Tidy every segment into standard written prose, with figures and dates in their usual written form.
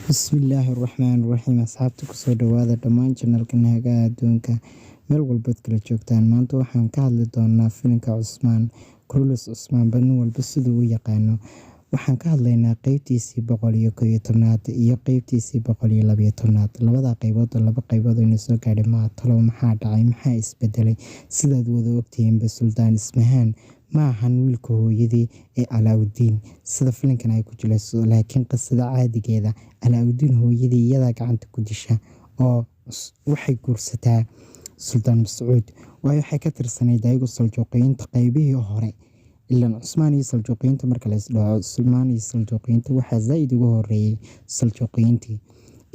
Bismillaahi Raxmaani Raxiim. Asxaabta, kusoo dhawaada dhammaan channelka Hagaha Adduunka, meel walbaad kala joogtaan. Maanta waxaan ka hadli doonaa filimka Cusmaan Kurulus Cusmaan, ba nin walba siduu u yaqaano. Waxaan ka hadlaynaa qeybtiisii 111aad iyo qeybtiisii 112aad. Labada qaybood oo laba qaybood aynu soo gaadhay maa talow maxaa dhacay, maxaa isbedelay? Sidaad wada ogtihiinba, Suldaan Ismahaan ma ahan wiilka hooyadii ee Alaaudiin sida filimkan ay ku jilayso, laakiin qisada caadigeeda Alaaudiin hooyadii iyadaa gacanta ku disha oo waxay guursataa Suldaan Mascuud, waayo waxay ka tirsanayd ayagu Saljuuqiyiinta qaybihii hore. Ilaan Cusmaan iyo Saljuuqiyiinta marka la isdhaho, Cusmaan iyo Saljuuqiyiinta waxaa zaaid uga horeeyay Saljuuqiyiintii.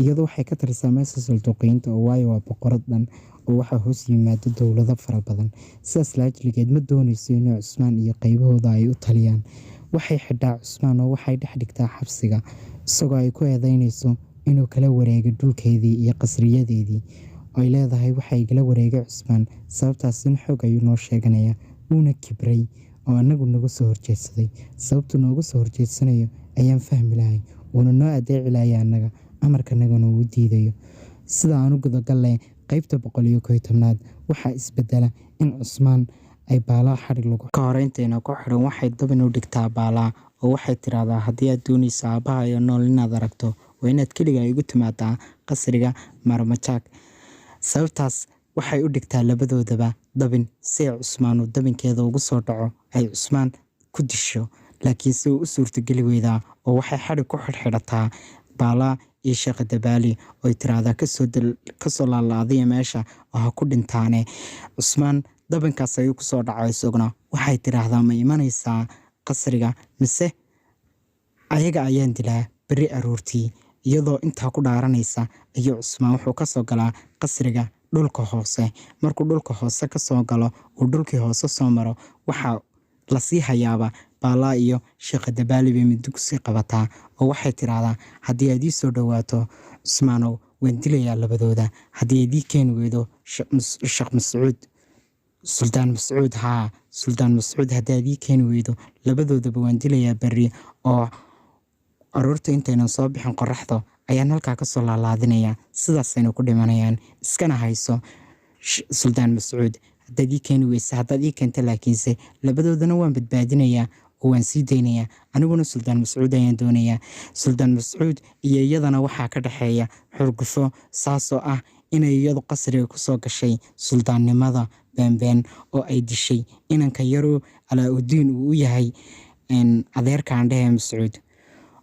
Iyadu waxay ka tirsaa meesha Saljuuqiyiinta oo waayo waa boqorad dhan oo waxaa hoos yimaado dowlado fara badan. Sidaas laajligeed ma dooneyso inuu Cusmaan iyo qaybahooda ay u taliyaan. Waxay xidhaa Cusmaan oo waxay dhex dhigtaa xabsiga, isagoo ay ku eedeyneyso inuu kala wareegay dhulkeedii iyo qasriyadeedii. Ay leedahay waxay igala wareegay Cusmaan, sababtaasina xoog ayuu noo sheeganayaa, wuuna kibray oo anagu naga soo horjeedsaday. Sababtuu nooga soo horjeedsanayo ayaan fahmi lahay, wuuna noo adeeci lahaya, annaga amarkanagana uu diidayo. Sida aan u gudagalle qeybta 111aad, waxaa isbedela in Cusmaan ay Baalaa xadhig lagu ka hor intayna ku xidhan waxay dabin u dhigtaa Baalaa oo waxay tiraahdaa, haddii aad dooneyso aabbaha iyo nool inaad aragto, waa inaad keligaa igu timaadaa qasriga Marmajaak. Sababtaas waxay u dhigtaa labadoodaba dabin si ay Cusmaan uu dabinkeeda ugu soo dhaco, ay Cusmaan ku disho, laakiin si uu u suurtageli weydaa oo waxay xadhig ku xidhxidhataa Baalaa iyo Sheekh Dabaali oo ay tiraahdaa kasoo laalaadiya meesha oo ha ku dhintaane. Cusmaan dabinkaas ayuu kusoo dhacay isaguna. Waxay tiraahdaa, ma imanaysaa qasriga mise ayaga ayaan dilaa berri aroortii? Iyadoo intaa ku dhaaranaysa ayuu Cusmaan wuxuu kasoo galaa qasriga dhulka hoose. Markuu dhulka hoose kasoo galo, uu dhulkii hoose soo maro, waxaa lasii hayaaba Baalaa iyo Sheekh Dabaali bay muddo kusii qabataa oo waxay tiraahdaa, haddii aad ii soo dhawaato Cusmaanow, waan dilayaa labadooda. Haddii aad ii keeni weydo Sheekh Mascuud, Suldaan Mascuud, haa, Suldaan Mascuud, haddii aad ii keeni weydo, labadoodaba waan dilayaa berri oo aroorta intaynan soo bixin qoraxda ayaan halkaa kasoo laalaadinayaa, sidaasayna ku dhimanayaan. Iskana hayso Suldaan Mascuud haddaad ii keeni weysa. Haddaad ii keento laakiinse, labadoodana waan badbaadinayaa oo waan sii daynayaa, aniguna Suldaan Mascuud ayaan doonayaa. Suldaan Mascuud iyo iyadana waxaa ka dhexeeya xurgufo, saasoo ah inay iyadu qasriga kusoo gashay suldaannimada beenbeen oo ay dishay inanka yaroo Alaa-udiin uu u yahay adeerkaan dhehe Mascuud,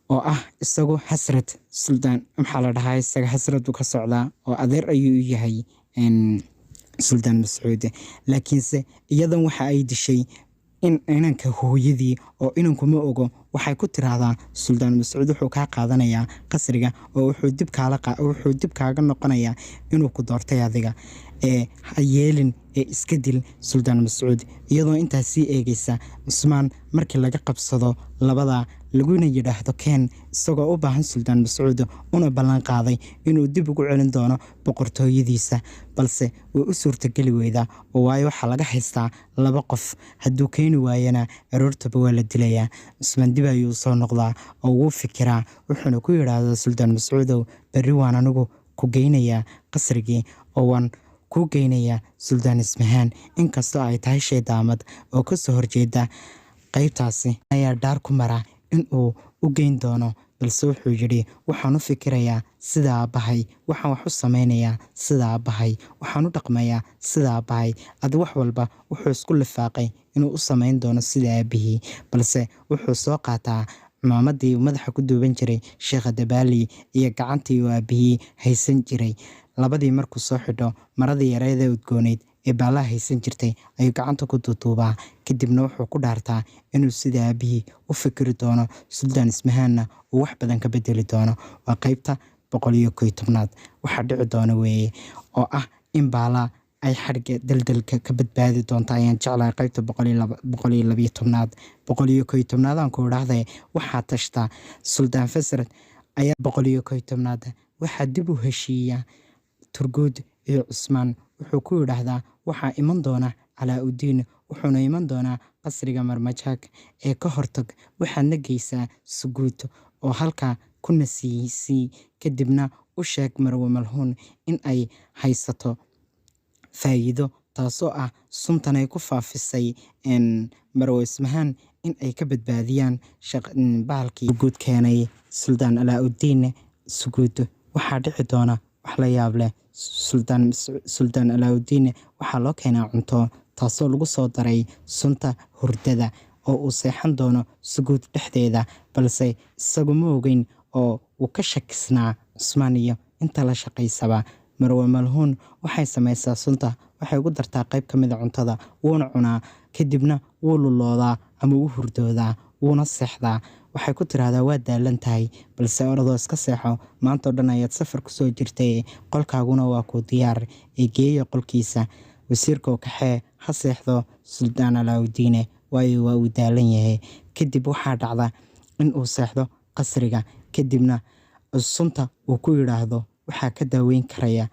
oo ah isagu Xasrad Suldaan, maxaa la dhahaa, isaga Xasrad buu ka socdaa oo adeer ayuu u yahay Suldaan Mascuud. Laakiinse iyadan waxa ay dishay in inanka hooyadii oo inanku ma ogo. Waxay ku tiraahdaa, Suldaan Mascuud wuxuu kaa qaadanayaa qasriga oo wuxuu dib kaaga noqonayaa inuu ku doortay adiga, ee ha yeelin ee iska dil Suldaan Mascuud. Iyadoo intaas sii eegaysa, Cusmaan markii laga qabsado labada laguna yidhaahdo keen, isagoo u baahan Suldaan Mascuud una ballan qaaday inuu dib ugu celin doono boqortooyadiisa, balse way u suurtageli weydaa oo waayo waxaa laga haystaa laba qof, hadduu keeni waayana aroortaba waa la dilayaa. Cusmaan dib ayuu soo noqdaa oo wuu fikiraa, wuxuuna ku yidhaahdaa, Suldaan Mascuudow, berri waan anigu ku geynayaa qasrigii oo waan kuu geynayaa Suldaan Ismahaan, inkastoo ay tahay shay daamad oo kasoo horjeeda qaybtaasi ayaa dhaar ku mara inuu u geyn doono. Balse wuxuu yidhi, waxaan u fikirayaa sida aabbahay, waxaan wax u sameynayaa sida aabbahay, waxaan u dhaqmayaa sida aabbahay. Adi wax walba wuxuu isku lifaaqay inuu u sameyn doono sida aabihii. Balse wuxuu soo qaataa cimaamadii uu madaxa ku duuban jiray Sheekha Dabaali iyo gacantii uu aabihii haysan jiray. Labadii markuu soo xidho, maradii yareed ee udgooneyd ee Baalaha haysan jirtay ayuu gacanta ku duuduubaa. Kadibna wuxuu ku dhaartaa inuu sida aabihii u fikiri doono, Suldaan Ismahaanna uu wax badan ka bedeli doono. Waa qeybta 111aad. Waxaa dhici doona weeye oo ah in Baalaa ay xadhigga daldalka ka badbaadi doonto ayaan jeclahay. Qaybta 112aad, 111aad aan ku idhaahday, waxaa tashtaa Suldaan Fasrad ayaa. 111aad waxaa dib u heshiiya Turguud iyo Cusmaan. Wuxuu ku yidhaahdaa, waxaa iman doona Calaa-udiin, wuxuuna iman doonaa qasriga Marmajaak, ee ka hortag, waxaadna geysaa Suguut oo halkaa Ku nasiisii, kadibna u sheeg Marwe Malhuun in ay haysato faa'iido, taasoo ah suntan ay ku faafisay Marwe Ismahaan in ay ka badbaadiyaan bahalkii guud keenay Suldaan Alaa-udiin Suguud. Waxaa dhici doona wax la yaab leh. Suldaan Alaa-udiin waxaa loo keenaa cunto, taasoo lagu soo daray sunta hurdada oo uu seexan doono Suguud dhexdeeda, balse isagu ma ogeyn oo wuu ka shakisnaa Cusmaan iyo inta la shaqaysaba. Marwe Malhuun waxay samaysaa sunta, waxay ugu dartaa qayb ka mid a cuntada, wuuna cunaa, kadibna wuu luloodaa ama wuu hurdoodaa, wuuna seexdaa. Waxay ku tiraahdaa, "Waa daalan tahay, balse orodoo iska seexo, maantao dhan ayaad safar kusoo jirtay, qolkaaguna waa kuu diyaar." Ee geeya qolkiisa wasiirkoo, kaxee ha seexdo Suldaan Alaa-udiine, waayo waa uu daalan yahay. Kadib waxaa dhacda in uu seexdo qasriga, kadibna sunta uu ku yidhaahdo waxaa ka daaweyn karaya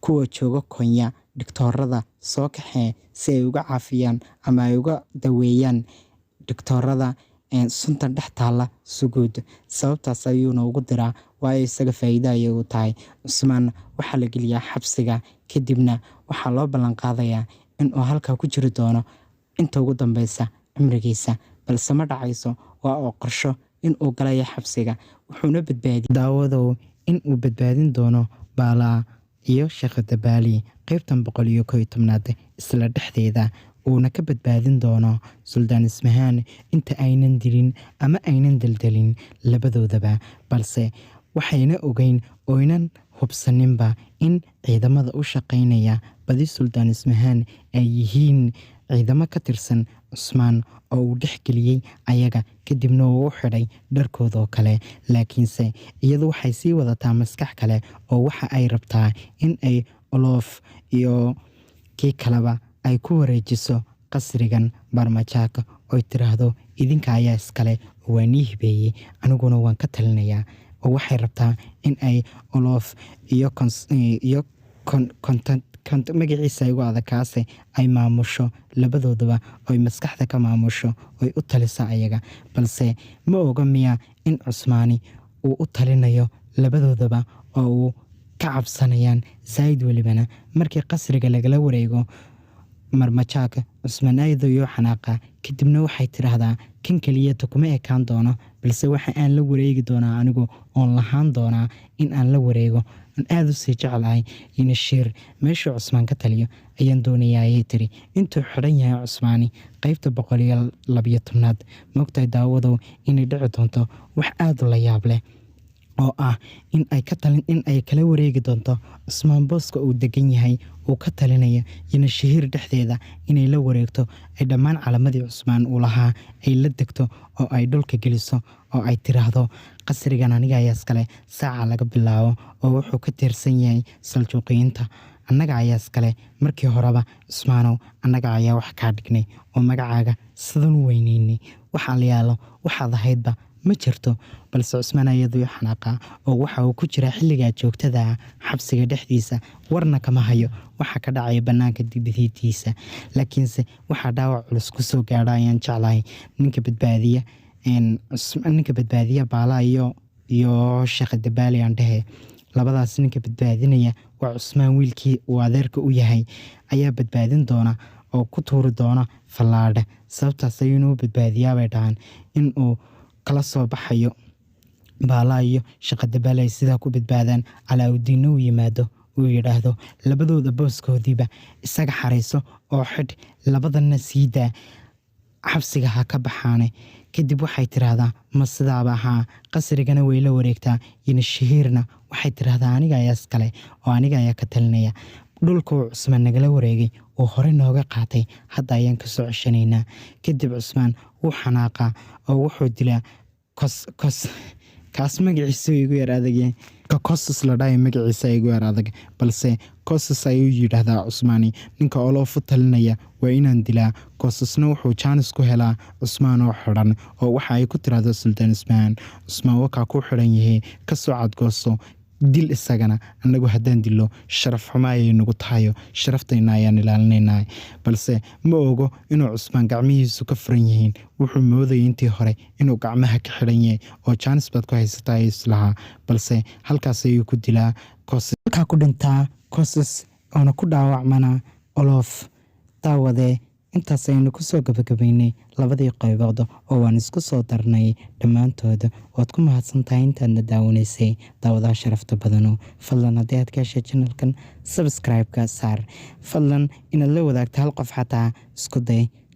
kuwa jooga Konya, dhiktoorada soo kaxee si ay uga caafiyaan ama ay uga daweeyaan dhiktoorada suntan dhex taalla Suguud. Sababtaas ayuuna ugu diraa, waayo isaga faa'iido ayay u tahay. Cusmaan waxaa la geliyaa xabsiga, kadibna waxaa loo ballan qaadayaa inuu halkaa ku jiri doono inta ugu dambeysa cimrigiisa, balse ma dhacayso. Waa oo qorsho inuu galayo xabsiga, wuxuuna badbaadi daawadow inuu badbaadin doono Baalaa iyo Sheekh Dabaali qeybtan 111aad isla dhexdeeda, uuna ka badbaadin doono Suldaan Ismahaan inta aynan dilin ama aynan deldelin labadoodaba. Balse waxayna ogeyn oynan hubsaninba in ciidamada u shaqaynaya badi Suldaan Ismahaan ay yihiin ciidamo ka tirsan Cusmaan oo uu dhexgeliyey ayaga, kadibna uu u xidhay dharkoodoo kale. Laakiinse iyadu waxay sii wadataa maskax kale, oo waxa ay rabtaa in ay Oloof iyo kii kaleba ay ku wareejiso qasrigan Barmajaak, oy tiraahdo, "Idinka ayaa iskale oo waa nii hibeeyey, aniguna waan ka talinayaa." Oo waxay rabtaa in ay Oloof iyo magaciisa igu adag kaase ay maamusho labadoodaba, oy maskaxda ka maamusho, oy u taliso ayaga. Balse ma oga miya in Cusmaani uu u talinayo labadoodaba oo uu ka cabsanayaan zaaid. Welibana markii qasriga lagala wareego Marmajaak, Cusmaan aad ayuu xanaaqa. Kadibna waxay tiraahdaa, "Kan keliyata kuma ekaan doono, balse waxa aan la wareegi doonaa anigu oon lahaan doonaa in aan la wareego aan aada usii jeclahay Yinishiir. Meeshuu Cusmaan ka taliyo ayaan doonayaa," ayay tiri, intuu xidhan yahay Cusmaani qeybta 112aad. Moogtahay daawadow inay dhici doonto wax aada u la yaab leh, oo ah in ay ka talin in ay kala wareegi doonto Cusmaan booska uu degan yahay, uu ka talinayo Yinishahiir dhexdeeda, inay la wareegto, ay dhammaan calamadii Cusmaan uu lahaa ay la degto oo ay dhulka geliso, oo ay tiraahdo, "Qasrigan aniga ayaa iskale saaca laga bilaabo, oo wuxuu ka tirsan yahay Saljuuqiyiinta. Annaga ayaa iskale. Markii horeba Cusmaanow annaga ayaa wax kaa dhignay oo magacaaga sidan u weyneynay. Waxaa la yaalo waxaad ahaydba ma jirto." Balse Cusmaan ayaduu xanaaqa, oo waxa uu ku jiraa xilligaa joogtada ah xabsiga dhexdiisa, warna kama hayo waxa ka dhacaya bannaanka dibadiisa. Laakiinse waxaa dhaawac culus kusoo gaadha ayaan jeclahay ninka badbaadiya Baala iyo Sheekh Dabaali aan dhehe. Labadaas ninka badbaadinaya waa Cusmaan wiilkii uu adeerka u yahay ayaa badbaadin doona oo ku tuuri doona fallaadhe. Sababtaas ayuuna u badbaadiyaa bay dhahaan in uu kala soo baxayo Baala iyo Shaqadabaali, ay sidaa ku badbaadaan. Calaaudiinna uu yimaado, uu yidhaahdo, "Labadooda booskoodiiba isaga xarayso oo xidh, labadanna sii daa, xabsiga ha ka baxaane." Kadib waxay tiraahdaa, "Ma sidaaba ahaa?" Qasrigana way la wareegtaa. Yinishahiirna waxay tiraahdaa, "Aniga ayaa iskale oo aniga ayaa ka talinaya. Dhulka uu Cusmaan nagala wareegay oo hore nooga qaatay hadda ayaan kasoo ceshanaynaa." Kadib Cusmaan wuu xanaaqaa oo wuxuu dilaa kos kos kaas magaciisa igu yar adagyahay, ka Kosus la dhahay magaciisa igu yar adag, balse Kosus ayuu yidhaahdaa Cusmaani. "Ninka Oloofu talinaya waa inaan dilaa." Kosusna wuxuu jaanis ku helaa Cusmaan oo xidhan, oo waxa ay ku tiraahdo Suldaan Cusmaan, "Cusmaan wakaa ku xidhan yahay, kasoo cadgooso." Dil isagana, annagu haddaan dillo sharaf xumo ayay nagu tahayo, sharaftayna ayaan ilaalinaynaa. Balse ma ogo inuu Cusmaan gacmihiisu ka furan yihiin. Wuxuu moodayay intii hore inuu gacmaha ka xidhan yahay oo jaanis baad ku haysataa ayuu islahaa, balse halkaas ayuu ku dilaa, halkaa ku dhintaa Koses oona ku dhaawacmana Olof. Daawade, intaas ayaynu kusoo gabagabaynay labadii qaybood oo waan isku soo darnay dhammaantood. Waad ku mahadsan tahay intaadna daawanaysay, daawadaha sharafta badano. Fadlan haddii aad ka heshay channelkan, subscribe-ka saar. Fadlan inaad la wadaagto hal qof xataa isku day.